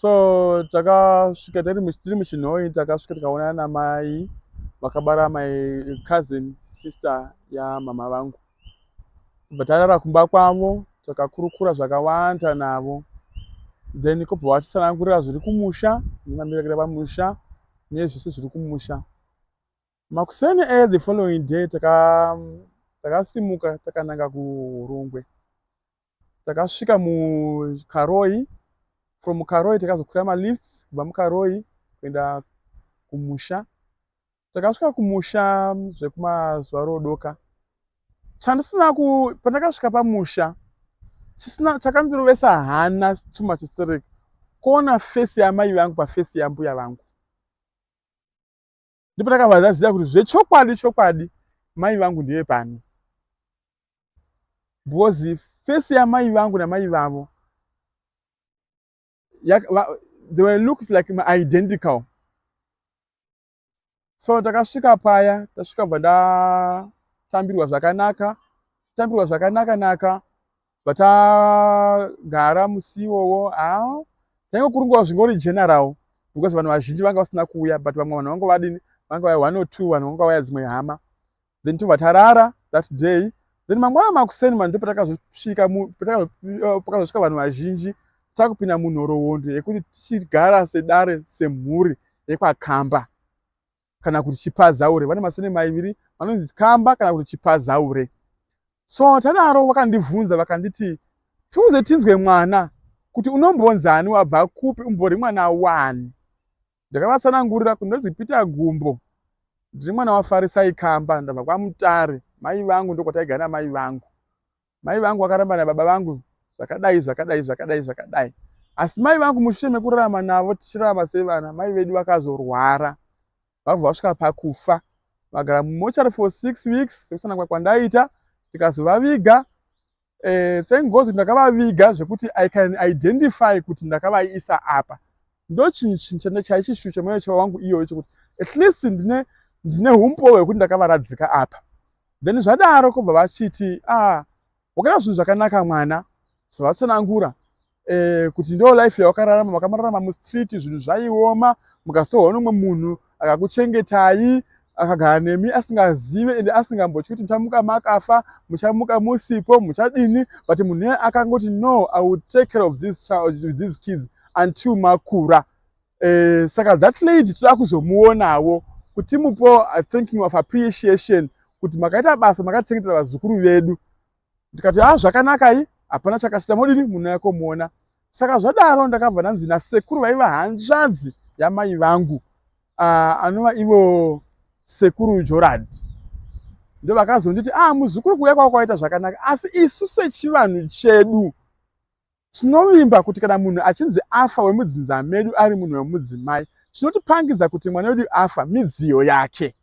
So takasvika tiri muChinhoyi. Takasvika tikaonana namai vakabara my cousin sister yamama vangu. Kubva tarara kumba kwavo, takakurukura zvakawanda navo, then kubva vatitsanangurira zviri kumusha nemamiriro pamusha nezvese zviri kumusha. Makuseni e the following day takasimuka takananga kuHurungwe. Takasvika muKaroi. From Karoi takazokwira malifts kubva muKaroi kuenda kumusha. Takasvika kumusha zvekumazuva rodoka. Chandisina ku pandakasvika pamusha, chisina chakandirovesa hana too much sterek kuona face yamai vangu paface yambuya vangu. Ndipo takabva ndaziva kuti zvechokwadi chokwadi mai vangu ndeve pano, because face yamai vangu namai vavo, they were looks like identical. So takasvika paya, tasvika bva ndatambirwa zvakanaka, tambirwa zvakanaka naka. Vatagara musi iwowo, ha, taingokurungwa zvingori general because vanhu vazhinji vanga vasina kuuya, but vamwe vanhu vanga vadini, vanga vaya one or two vanhu vanga vauya, dzimwe hama. Then tobva tarara that day. Then mangwana makuseni mani ndopatakazosvika, pakazosvika vanhu vazhinji, takupinda munhoroondo yekuti tichigara sedare, semhuri yekwaKamba kana kuti Chipazaure. Vane masene maiviri vanonzi Kamba kana kuti Chipazaure. So tadaro, vakandibvunza vakanditi, "Tiuze tinzwe mwana, kuti unombonzani, wabva kupi, umbori mwana wani?" Ndakavatsanangurira kuti ndonzi Peter Gumbo, ndiri mwana waFarisai Kamba, ndabva kwaMutare. Mai vangu, ndokwataigara namai vangu. Mai vangu vakaramba nababa vangu zvakadai, zvakadai, zvakadai, zvakadai. Asi mai vangu, mushure mekurarama navo, tichirarama sevana, mai vedu vakazorwara, vabva vasvika pakufa, vagara mumochari for 6 weeks sekutsanangura kwandaita. Tikazovaviga. Thank God kuti ndakavaviga zvekuti I can identify kuti ndakavaisa apa. Ndo chinhu chaichishu chemwoyo wangu iyoyo, chekuti at least ndine umbowo hwekuti ndakavaradzika apa. Then zvadaro kubva vachiti, "Ah, wakaita zvinhu zvakanaka mwana." Zvavatsanangura kuti ndo life yawakararama, makamararama mustreet, zvinhu zvaioma, mukasohwa nomumwe munhu akakuchengetai, akagara nemi asingazive ende asingambotyi kuti muchamuka makafa, muchamuka musipo, muchadini, but munhu iye akangoti, "No, I will take care of this child, these kids, until makura." Saka that lady toda kuzomuonawo kuti timupo thanking of appreciation kuti makaita basa, makachengetera vazukuru vedu. Ndikati, "A, zvakanakai, hapana chakashita, modini, munouya komuona." Saka zvadaro ndakabva ndanzi nasekuru vaiva hanzvadzi yamai vangu, anova ivo Sekuru Jorad, ndo vakazonditi, "Ah, muzukuru, kuuya kwako kwaita zvakanaka, asi isu sechivanhu chedu tinovimba kuti kana munhu achinzi afa wemudzinza medu, ari munhu wemudzimai, tinotipangidza kuti mwana wedu afa, midziyo yake,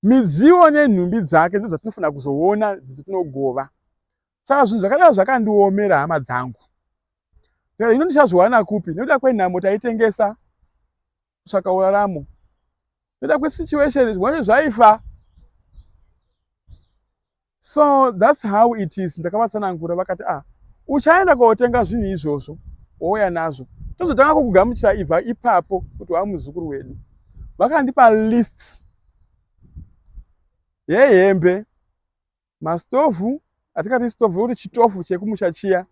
midziyo nenhumbi dzake ndo dzatinofanira kuzoona dzitinogova." Saka zvinhu zvakadaro zvakandiomera, hama dzangu. Ino ndichazviwana kupi? Nekuda kwenhamo taitengesa kutsvaka uraramo, nekuda kwesituation zvimwe zvaifa. So that's how it is. Ndakavatsanangura, vakati, "Ah, uchaenda kotenga zvinhu izvozvo, wouya nazvo, tozotanga kukugamuchira ibva ipapo kuti wava muzukuru wedu." Vakandipa list yehembe, mastovhu, atikati stovhu kuti chitofu chekumusha chiya,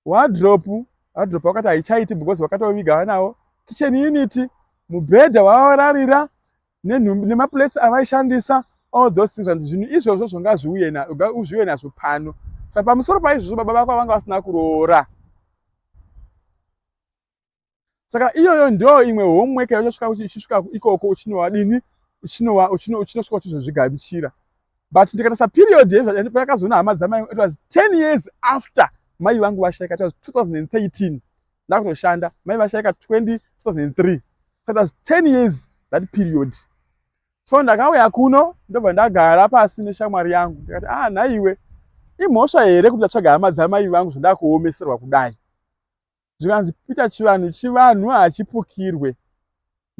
wardrobe. Wardrobe vakati haichaiti because vakatoviga vanawo. Kitchen unit, mubhedha wavararira, nemaplates avaishandisa, all those things. Zvinhu izvozvo zvongazviuye uzviuye nazvo pano. Saka pamusoro paizvozvo, baba vako vanga vasina kuroora. Saka iyoyo ndo imwe homework yauchasvika uchisvika ikoko uchinowadini, uchinosvika uchizozvigamuchira. But ndikatarisa period pakazoona hama dzamai, it was 10 years after mai vangu vashaika. It was 2013 ndakutoshanda, mai vashaika 20 2003, so it was 10 years, that period. So ndakauya kuno, ndobva ndagara pasi neshamwari yangu, ndikati, "Ah, nhaiwe, imhosva here kuti ndatsvaga hama dzamai vangu zvandakuomeserwa kudai?" Zvikanzi, "Peter, chivanhu chivanhu, hachipukirwe."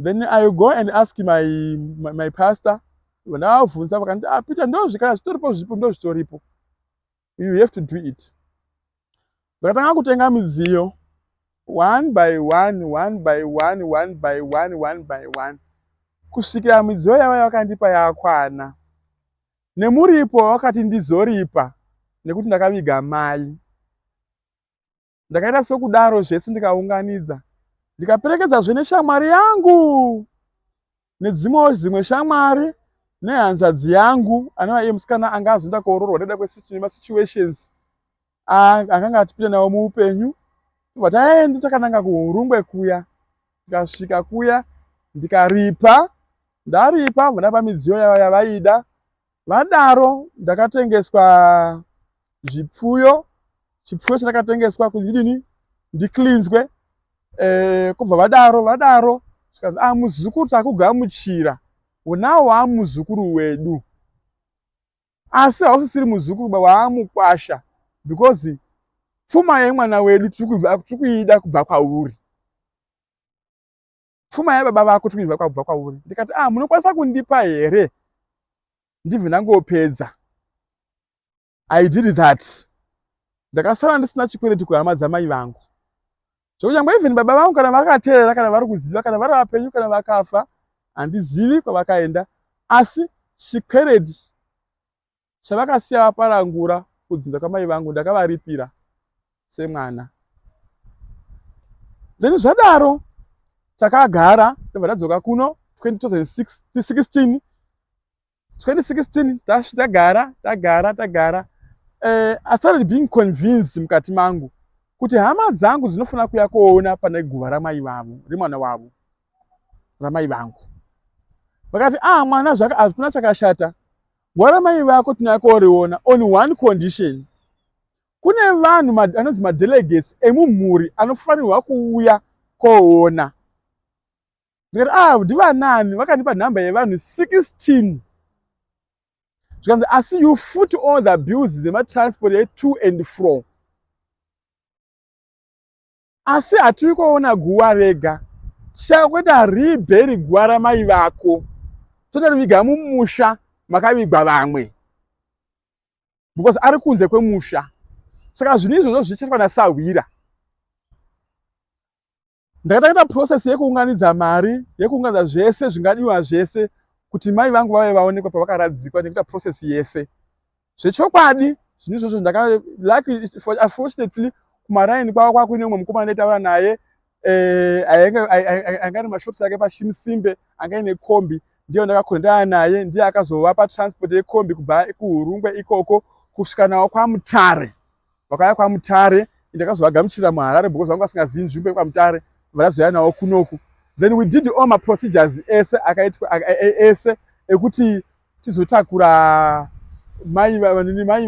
Then I go and ask my pastor. Ndavabvunza, vakanditi, "Ah, Peter, ndozvikana zvitoripo, zvipo ndo zvitoripo, you have to do it." Ndakatanga kutenga midziyo. One by one, one by one, one by one, one by one, kusvikira midziyo yava yakandipa yakwana nemuripo wakati ndizoripa nekuti ndakaviga mai. Ndakaita sokudaro zvese, ndikaunganidza, ndikaperekedzazve neshamwari yangu nedzimwewo dzimwe shamwari nehanzvadzi yangu, anova iye musikana anga azoenda kuororwa nekuda kwemasituations akanga achipinda nawo muupenyu. Tobva taenda takananga kuHurungwe kuya. Tikasvika kuya, ndikaripa. Ndaripa, vandapa midziyo yavo yavaida. Vadaro, ndakatengeswa zvipfuyo. Chipfuyo chandakatengeswa kuti ndidini? Ndicleanswe. Kubva vadaro zvikanzi, "Ah, muzukuru, takugamuchira, unawo waamuzukuru wedu, asi hausisiri muzukuru ba, waamukwasha, because pfuma yemwana wedu tiri kuida kubva kwauri, pfuma yababa vako tiri kuibva kubva kwauri." Ndikati, "Ah, munokwanisa kundipa here ndibve ndangopedza?" I did that. Ndakasara ndisina chikwereti kuhama dzamai vangu, zvokunyangwe even baba vangu kana vakateerera, kana vari kuziva, kana vari vapenyu, kana vakafa, handizivi kwavakaenda, asi chikwereti chavakasiya vaparangura kudzinza kwamai vangu ndakavaripira semwana. Then zvadaro takagara, ndobva tadzoka kuno 2016. 2016 tagara, tagara, tagara. I started being convinced mukati mangu kuti hama dzangu dzinofanira kuuya kuona pane guva ramai vavo, remwana wavo, ramai vangu. Vakati, "Ah, mwana, hazvina chakashata, guva ramai vako tinouya koriona on one condition. Kune vanhu anonzi madelegates emumhuri anofanirwa kuuya koona." Ndikati, "Ah, ndivanani?" Vakandipa nhamba yevanhu 16. Zvikanzi, "Asi you foot all the bills dzematransport yeto and fro, asi hatiri kuona guva rega, tichakuita rebury guva ramai vako, tondoriviga mumusha makavigwa vamwe, because ari kunze kwemusha. Saka zvinhu izvozvo zvichaitwa nasahwira." Ndakatanga process yekuunganidza mari, yekuunganidza zvese zvingadiwa zvese kuti mai vangu vave vaonekwa pavakaradzikwa, nekuita process yese. Zvechokwadi, zvinhu izvozvo ndaka lucky, unfortunately, kumaraini kwavo kwakuine umwe mukomana ndaitaura naye, anga ari mashops ake paShimsimbe, anga ine kombi. Ndiyo ndakakondana naye, ndiye akazovapa transport yekombi kubva kuHurungwe ikoko kusvika nawo kwaMutare. Vakauya kwaMutare, ndakazovagamuchira muHarare because vanga vasingazivi nzvimbo yekwaMutare. Vakazouya nawo kunoku. Then we did all maprocedures ese akaitwa ese ekuti tizotakura mai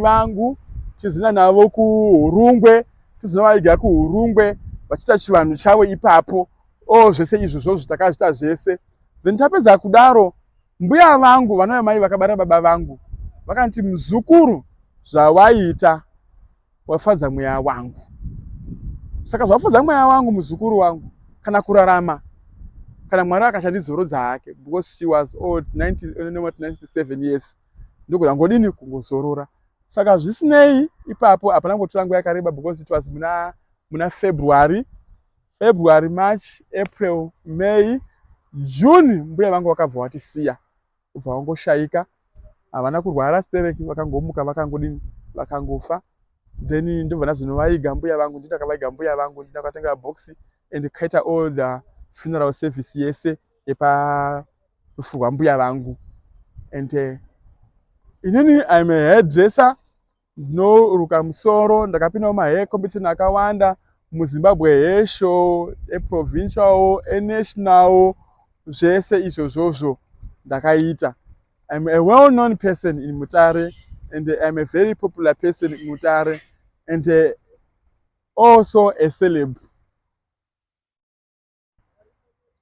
vangu, tizoenda navo kuHurungwe, tizonovaiga kuHurungwe vachiita chivanhu chavo ipapo. O, zvese izvozvozvo takazviita zvese. Then tapedza kudaro, mbuya vangu vanova mai vakabara baba vangu vakanditi, "Muzukuru, zvawaita wafadza mweya wangu. Saka zvafadza mweya wangu, muzukuru wangu, kana kurarama, kana Mwari akachandizorodza hake," because she was old, 97 years, ndogona ngodini kungozorora. Saka zvisinei, ipapo hapana kungotora nguva yakareba because it was muna February. February, March, April, May, June, mbuya vangu vakabva vatisiya, kubva vangoshayika. Havana kurwara stereki, vakangomuka, vakangodini, vakangofa. Then ndobva ndazonovaiga mbuya vangu. Ndindakavaiga mbuya vangu, ndindakatenga box and kaita all the funeral service yese yeparufu rwambuya vangu. And inini I'm a hairdresser, ndinoruka musoro. Ndakapindawo mahair competition akawanda muZimbabwe Hair Show, eprovincial, enational, zvese izvozvozvo ndakaita. I'm a well known person in Mutare and I'm a very popular person in Mutare and also a celeb.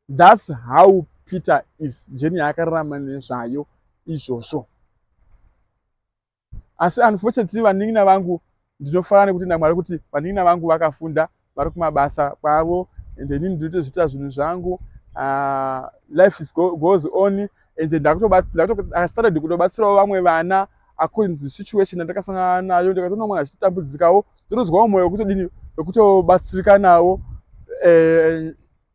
That's how Peter is journey yaakararama nezvayo izvozvo. Asi unfortunately, vanin'ina vangu, ndinofara nekuti naMwari kuti vanin'ina vangu vakafunda, vari kumabasa kwavo, and inini ndinotozviita zvinhu zvangu. Life goes on and I started kutobatsirawo vamwe vana according to the situation yandakasangana nayo. Ndikatoona mwana achitotambudzikawo, ndinozwawo mwoyo wekutodini, wekutobatsirika nawo.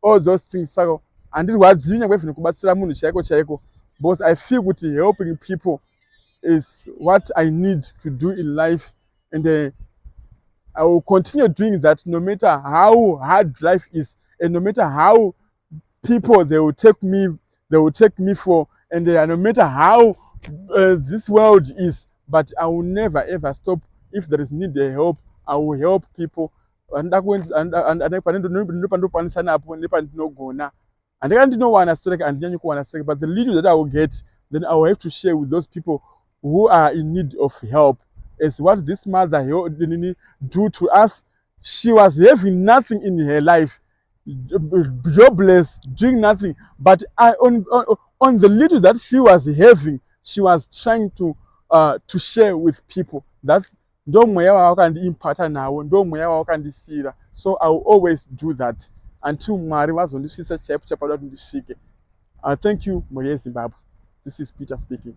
All those things. Saka handirwadziwi nyangwe even kubatsira munhu chaiko chaiko, because I feel kuti helping people is what I need to do in life, and I will continue doing that no matter how hard life is and no matter how people they will take me for, and no matter how this world is. But I will never ever stop. If there is need of help, I will help people. Pandinokwanisa napo nepandinogona. Handika ndinowana strength, handinyanyi kuwana strength, but the little that I will get, then I will have to share with those people who are in need of help, as what this mother do to us. She was having nothing in her life, jobless, doing nothing, but on the little that she was having, she was trying to share with people. That ndo mweya wavakandiimpacta nawo, ndo mweya wavakandisiyira. So I will always do that until Mwari vazondisvitsa chaipo chapada kuti ndisvike. Thank you, mhuri yeZimbabwe. This is Peter speaking.